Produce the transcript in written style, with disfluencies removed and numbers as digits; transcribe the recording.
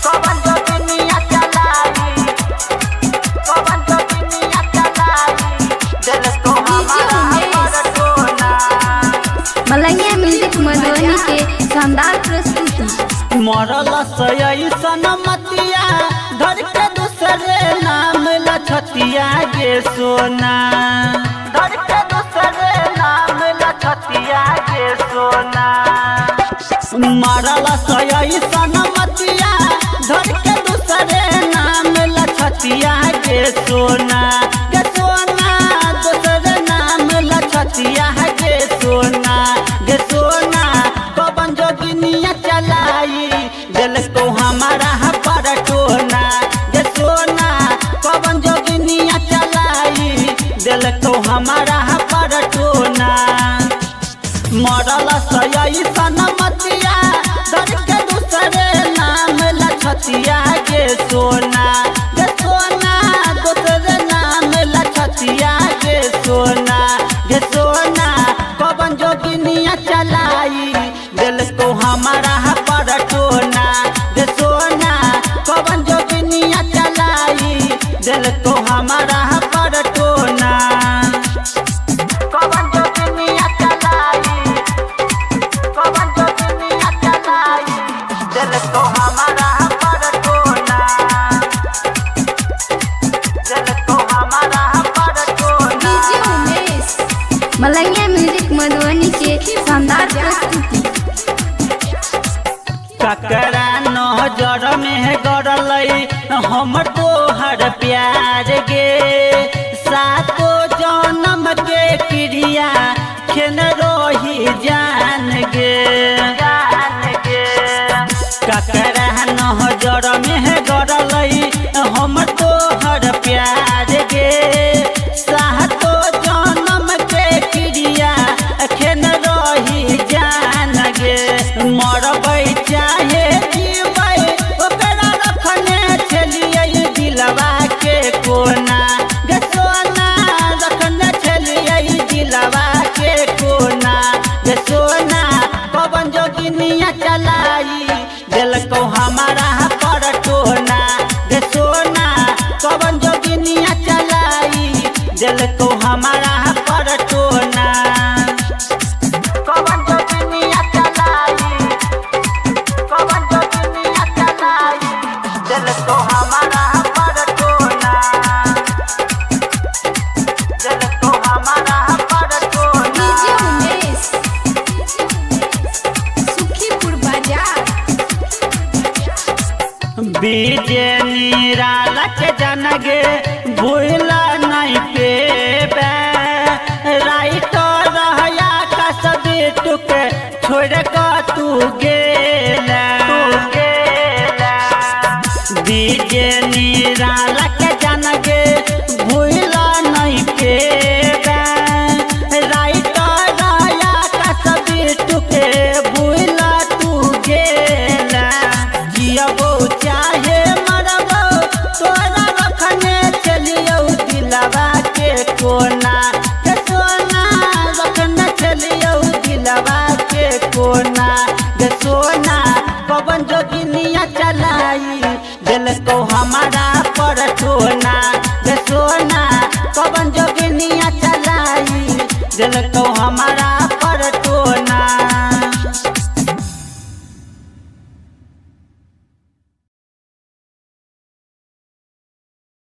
कवन जोगिनिया चलाई, कवन जोगिनिया चलाई, दिल को हमारा पर टोना। मलंगिया म्यूजिक मधुबनी के शानदार प्रस्तुति। मरल सैसन मतिया धर के दूसरे नाम लछतिया गे सोना, धर के दूसरे नाम लछतिया गे सोना। मरल सैसन मतिया धर के दूसरे नाम लछतिया गे सोना, गे सोना, दूसरे नाम लछतिया गे सोना, गे सोना। पवन जोगिनिया चलाई दिल को हमारा पर टोना, गे सोना। पवन जोगिनिया चलाई दिल को हमारा पर टोना। मरल सैसन मतिया धर के दूसरे नाम लछतिया गे सोना, गे सोना, दूसरे नाम लछतिया गे सोना, गे सोना। पवन जोगिनिया चलाई दिल को हमारा पर टोना, गे सोना। पवन जोगिनिया चलाई दिल को हमारा पर टोना। कवन जोगिनिया चलाई, कवन जोगिनिया चलाई, दिल को हमारा पर टोना, दिल को हमारा पर टोना। डीजे उमेश। मलंगिया म्यूजिक मधुबनी के शानदार प्रस्तुति। ककरा नजर में गड़लै हम तोहर प्यार गे, सातो जन्म के क्रिया खेन रही जान गे, जान गे। ककरा नजर में गड़लै हम तोहर प्यार गे, सातो जन्म के क्रिया खेन रही जान गे। मरबै चाहे जीबै ओकरा रखने छलियै दिलवा के कोना, गे सोना। रखने छलियै दिलवा के कोना, गे सोना। पवन जोगिनिया चलाई दिल को हमारा पर टोना, गे सोना। पवन जोगिनिया चलाई दिल को हमारा पर टोना। कवन जोगिनिया चलाई, कवन जोगिनिया चलाई, दिल को हमारा पर टोना, दिल को हमारा पर टोना। डीजे उमेश, सुखीपुर बाजार। बीजे निराला के जनगे भूला नहीं पेबे, राइटर रहया कसबी टुके छोड़ क तू गेला, बीजे निराला के जनगे भूला नहीं पेबे, राइटर रहया कसबी टुके भूला तू गेला। जियबो चाहे मरबो तोरा रखने चलियौ दिलवा के कोना, के सोना। रखने चलियौ दिलवा के कोना, के सोना। पवन जोगिनिया चलाई दिल को हमारा पर टोना, के सोना। पवन जोगिनिया चलाई दिल को हमारा।